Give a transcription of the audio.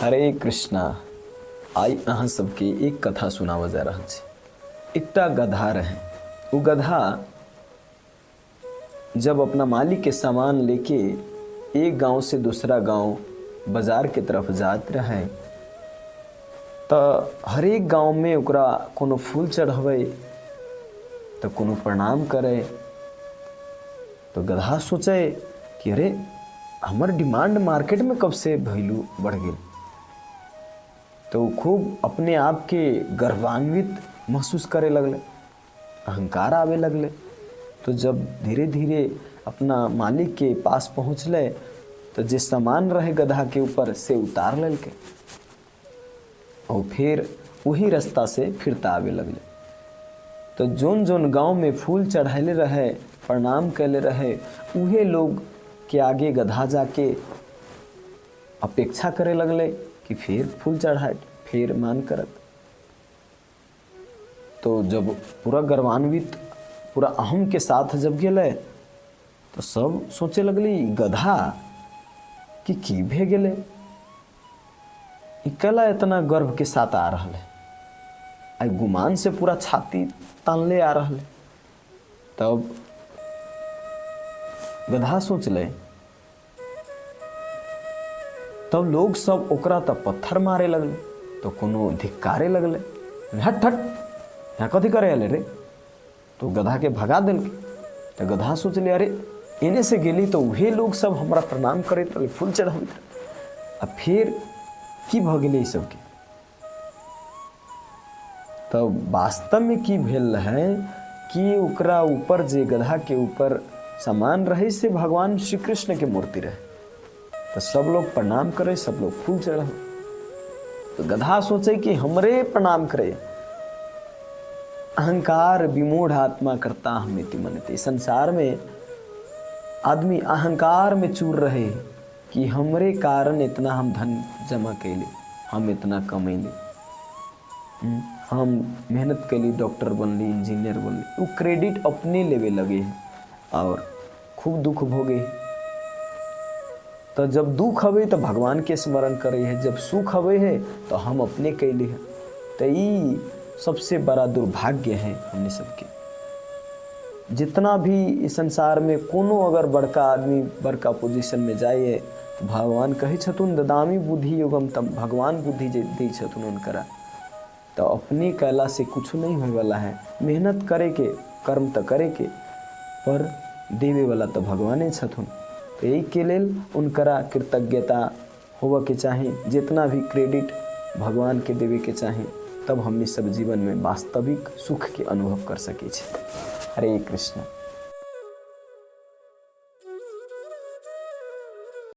हरे कृष्णा। आइ अहाँ सबके एक कथा सुनाबऽ जा रहल छी। एकटा गधा रहै। ओ गधा जब अपना मालिक के सामान लेके एक गांव से दूसरा गांव बाजार के तरफ जात रहे तऽ हरेक गांव में ओकरा कोनो फूल चढ़बै तऽ कोनो प्रणाम करै। तऽ गधा सोचै कि अरे हमर डिमांड मार्केट में कब से वैल्यू बढ़ गेल। तऽ ओ खूब अपने आपके गर्वान्वित महसूस करे लगलै, अहंकार आवे लगलै। तो जब धीरे धीरे अपना मालिक के पास पहुँचलै तऽ जे सामान रहे गधा के ऊपर से उतार लेलकै और फिर वही रास्ता से फिरता आवे लगलै। तो जोन जोन गांव में फूल चढ़ैले रहे, प्रणाम कैले रहे, उहे लोग के आगे गधा जाके अपेक्षा करे लगलै कि फिर फूल चढ़ाए, फिर मान करत। तो जब पूरा गर्वान्वित पूरा अहम के साथ जब गेलै तो सब सोचे लगलै ई गधा कि की भे गेलै, ई कैला इतना गर्व के साथ आ रहल है, आई गुमान से पूरा छाती तानले आ रहल है। तब गधा सोचलै, तब लोग सब ओकरा तऽ पत्थर मारे लगलै, तऽ कोनो धिक्कारे लगलै, हट हट यहाँ कथी करे अयले रे। तो गधा के भगा देलकै। तऽ गधा सोचलै अरे एने से गेली तऽ उहे लोग सब हमरा प्रणाम करैत रहलै, फूल चढ़बैत रहलै, आ फेर की भऽ गेलै ई सबके। तऽ वास्तवमे की भेल रहै कि ओकरा ऊपर जे गधा के ऊपर सामान रहै से भगवान श्री कृष्ण के मूर्ति रहै। तऽ सब लोग प्रणाम करै, सब लोग फूल चढ़ै। तऽ गधा सोचै कि हमरे प्रणाम करै। अहंकार विमूढ़ आत्मा करता हमिति मनते। संसार में आदमी अहंकार में चूर रहे कि हमरे कारण इतना हम धन जमा कैली, हम इतना कमैली, हम मेहनत कैली, डॉक्टर बनली, इंजीनियर बनली, वो क्रेडिट अपने लेवे लगे हैं और खूब दुख भोगे। तो जब दुख हवे तो भगवान के स्मरण करे है, जब सुख हवे है तो हम अपने कैली है। तो ई सबसे बड़ा दुर्भाग्य है हमने सबके। जितना भी इस संसार में कोनो अगर बड़का आदमी बड़का पोजीशन में जाइए तो भगवान कहै छथुन ददामी बुद्धि योगम तम, भगवान बुद्धि जे दै छथुन उनकरा। तो अपने कैला से कुछ नहीं होए वाला है। मेहनत करे के, कर्म तो करे के, पर देवे वाला तो भगवाने छथुन। तो यही के लेल उनकरा कृतज्ञता होवे के चाही, जितना भी क्रेडिट भगवान के देवे के चाही, तब हमनी सब जीवन में वास्तविक सुख के अनुभव कर सकै छी। हरे कृष्ण।